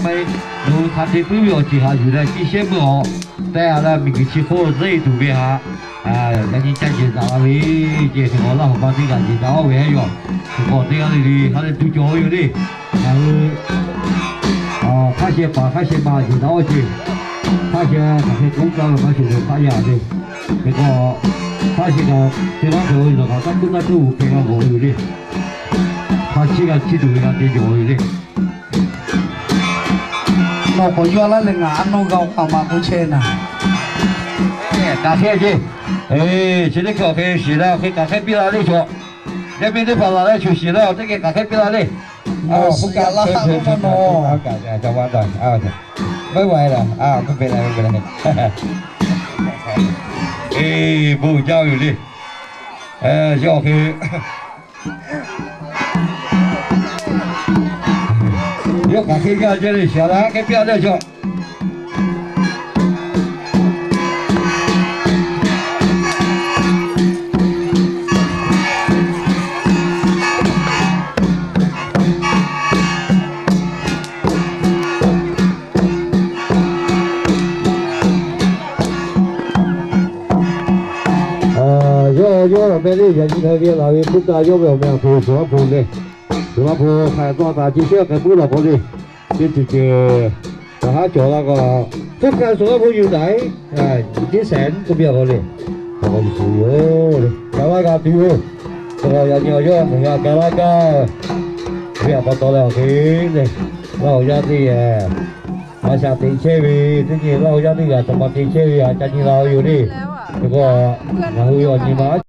Nawˬ hui hk'a te puiˉ ve awˬ ceuˬ haꞈ yuˬ leh, chi shehˉ meuˇ awˬ tehˬ a leh, miˬguiˬ chi hk'oˆ zeˉ tuˬ ve haꞈ, yaꞈ nyi ca jehˬ daꞈ la ve, jehˬ hk'e k'awꞈ laˇ hawˬ ba teˇ g'aˇ jehˬ daꞈ oˇ ve haˉ yaw, hk'aˬ teˇ g'aˇ le le ha leh tuˬ cawˬ ve yoˬ le. Ngaˬ hui hk'aˇ sheh paˍ hk'aˇ sheh ma jehˬ daꞈ oˇ ce, hk'aˇ sheh hk'aˬ hk'e k'oˆ gaˇ ve maˇ shuˍ ve hk'aˇ yaˇ le. Hk'e k'o, hk'aˇ sheh kaꞈ te maˇ cawˬ ve nawˬ kaꞈ taˇ kuˉ naˇ tuˇ g'uˬ hk'e g'a g'awˬ ve yoˬ le. Hk'a chiˇ g'a chiˇ tuˬ ve g'a te jawˬ ve le. Nawˬ k'awꞈ yaw laˇ leh ngaˬ a nawˇ g'a-o k'aꞈ ma k'oˆ chehˇ naˍ. K'aˬ hk'e ce, chi teˇ hkui awˬ hk'e shiˍ la, awˬ hk'e k'aˬ hk'e piˇ la le chaw. Yaˇ miˇ teˇ hpaˍ laˬ leh shuˍ shiˍ la, awˬ teˇ hk'e k'aˬ hk'e piˇ la le. Awˬ hpu kaꞈ laˇ ha k'oˆ ma nawˬ. Eˬ, bon jaˇ ve yoˬ le. Yawˇ hk'aˬ hk'e g'aˇ jehˇ le, shiˍ la hk'e piˇ a le chaw. Yawˇ yawˇ awˬ meh le, yaꞈ nyi hk'a geh laˬ ve hpu kaꞈ yawˇ ve awˬ meh awˬ hk'e shuˍ maˇ hpu le. Shuˍ maˇ hpu hk'aˬ tawˇ taˍ chi shehˉ hk'e puiˉ lawˬ k'o le. Teˇ ceuˬ ceuˬ kaꞈ haˉ cawˬ la k'o, teˇ hk'aˇ shuˍ maˇ hpu yuˬ daꞈ, jiˇ shehˍ k'oˆ piˇ a k'o le. K'awꞈ k'o yuˬ tuˬ yoˬ le. Gaˬ la gaˬ tuˬ yoˬ. K'awꞈ yaꞈ nyi awˬ yawˇ ngaˬ hui a gaˬ la gaˬ ve a pa taw leh awˬ hk'e le, Laˇ huˍ yaˇ teˇ g'aˇ maˇ sha te chehˇ ve, teˇ nyi Laˇ huˍ yaˇ teˇ g'aˇ taꞈ ma te chehˇ ve a ca nyi la yoˬ le. Hk'e k'o, ngaˬ hui awˬ nyi ma